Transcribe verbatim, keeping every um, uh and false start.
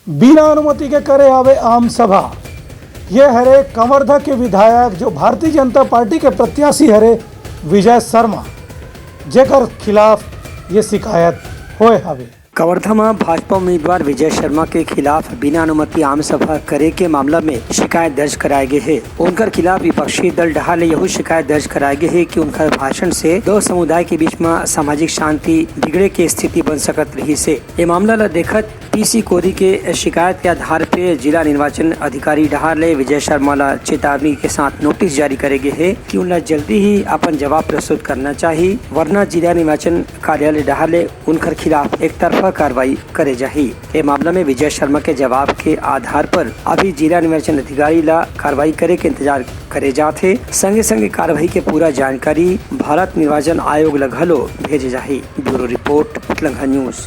बिना अनुमति के करे हवे आम सभा। ये हरे कवर्धा के विधायक, जो भारतीय जनता पार्टी के प्रत्याशी हरे, विजय शर्मा, जेकर खिलाफ ये शिकायत होए हवे। कवर्धा म भाजपा उम्मीदवार विजय शर्मा के खिलाफ बिना अनुमति आम सभा करे के मामला में शिकायत दर्ज कराए गे हे। उनकर खिलाफ विपक्षी दल डहार ले यहू शिकायत दर्ज कराए गे हे कि उनकर भाषण से दो समुदाय के बीच म सामाजिक शांति बिगड़े के स्थिति बन सकत रहिस हे। ये मामला ल देखत पीसी कोरी के शिकायत के आधार पे जिला निर्वाचन अधिकारी डहार ले विजय शर्मा ला चेतावनी के साथ नोटिस जारी करे गे हे कि उनला जल्दी ही अपन जवाब प्रस्तुत करना चाही, वरना जिला निर्वाचन कार्यालय डहार ले उनकर खिलाफ एक तरफा कार्रवाई करे जाही। ये मामला में विजय शर्मा के जवाब के आधार पर अभी जिला निर्वाचन अधिकारी ला कार्रवाई करे के इंतजार करे जात हे। संगे संगे कार्रवाई के पूरा जानकारी भारत निर्वाचन आयोग ला घलो भेजे जाही। Bureau report, Utlangha news.